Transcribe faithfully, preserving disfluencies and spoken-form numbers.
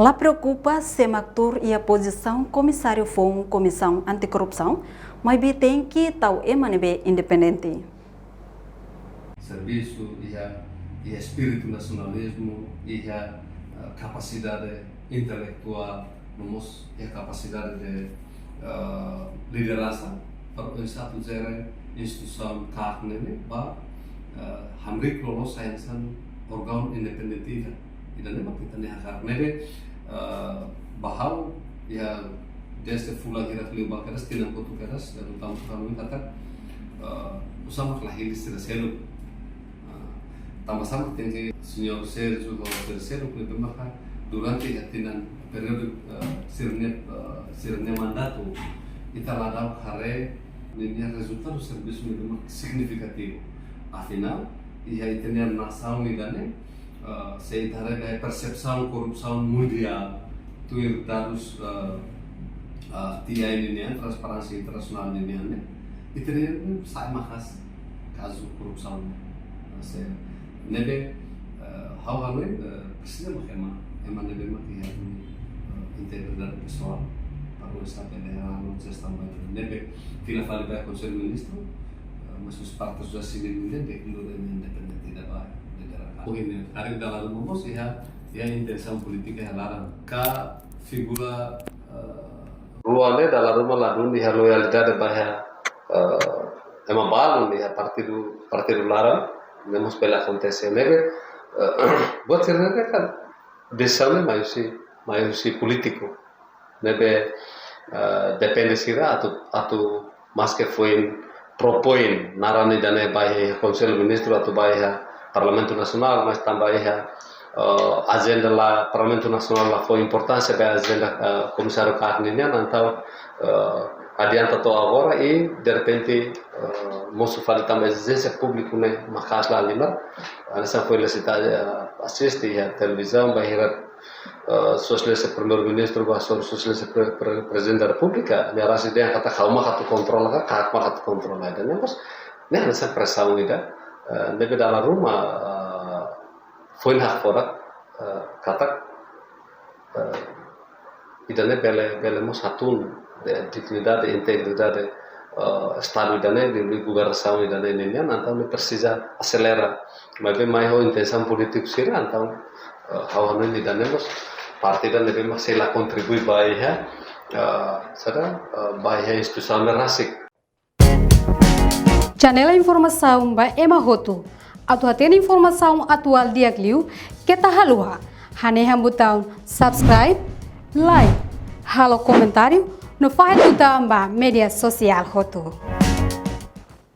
La preokupa sé mak tuur iha pozisaun komisáriu foun Komisaun Antikorrupsaun, maibé tenke tau ema ne'ebé independente. Servisu iha, iha espíritu nasionalizmu, iha, eh, kapasidade intelektuál, no mós iha kapasidade de, eh, lideransa, para oinsá atu jere instituisaun kaak ne'e ba, eh, hamriik loloos hanesan órgaun independente ida. Ida-ne'e mak ita-nia hakarak. Ne'ebé, eh, ba ha'u, iha desde fulan hirak liubá kedas, tinan kotuk kedas, ya, tentang kami kata, eh, oinsá mak la hili sira seluk. Eh, tanba sá mak tenke señór Sérgio ho sira seluk ne'ebé maka durante iha tinan períodu, eh, sira-nia, eh, sira-nia mandatu, ita la da'uk haree ninia rezultadu servisu ne'ebé mak signifikativu. Afinál, iha ita-nia nasaun ida-ne'e, eh, se ita haree persepsaun korrupsaun mundiál, tuir dadus, eh, eh, T I ninian, Transparénsia Internasionál ninian ne'e, ita-nia ne'e sa'e maka'as kazu korrupsaun. Se ne'ebé, eh, ha'u hanoin, eh, presiza mak ema, ema ne'ebé mak iha, eh, integridade pesoál, para oinsá bele halo jestaun ba ita. Ne'ebé fila fali ba Konsellu Ministru, eh, mas os partes da sini mundial de klur independente ida ba, de garaka. Ohin ne'e, karik dala ruma mós iha, iha intensaun polítika iha laran. Ka figura, eh, rua ne'e dala ruma ladún iha loialidade ba iha, eh, ema balun iha partidu, partidu laran, ne'e mós bele akontese. Ne'ebé, eh, buat sira-ne'e kan, desizaun ne'e mai husi, mai husi polítiku. Ne'ebé, eh, depende sira atu, atu maske foin propoin naran ida-ne'e ba iha Konsellu Ministru atu ba iha Parlamentu Nasionál, mas tanba iha, eh, ajenda la Parlamentu Nasionál la fó importánsia ba ajenda, eh, Komisáriu kaak ninian, entaun, eh, adianta to'o agora i derrepente, eh, mosu fali tanba ezijénsia públiku ne'e maka'as la halimar. Hanesan foin ita sita, eh, asiste iha televizaun, ba iha, eh, Sua Exelénsia Primeiru-Ministru, ba Sua Exelénsia Pre-, Pre-, Prezidente da Repúblika, nia rasik dehan katak ha'u mak atu kontrola ka, kaak mak atu kontrola. Ida-ne'e mós, ne'e hanesan presaun ida, eh, ne'ebé dala ruma, eh, foin hakfodak, eh, katak, eh, ida-ne'e bele, bele mós hatún, eh, dignidade, integridade, eh, Estadu ida-ne'e, liuliu governasaun ida-ne'e ninian, entaun ne'e presiza aselera. Maibé mai ho intensaun polítiku sira, entaun, eh, ha'u hanoin ida-ne'e mós parte ida ne'ebé mak sei la kontribui ba iha, eh, saida, eh, ba iha instituisaun ne'e rasik. Janela informasaun ba ema hotu. Atu hatene informasaun atuál di'ak liu, keta haluha hanehan butaun subscribe, like, halo komentáriu, no fahe tutan ba média sosiál hotu.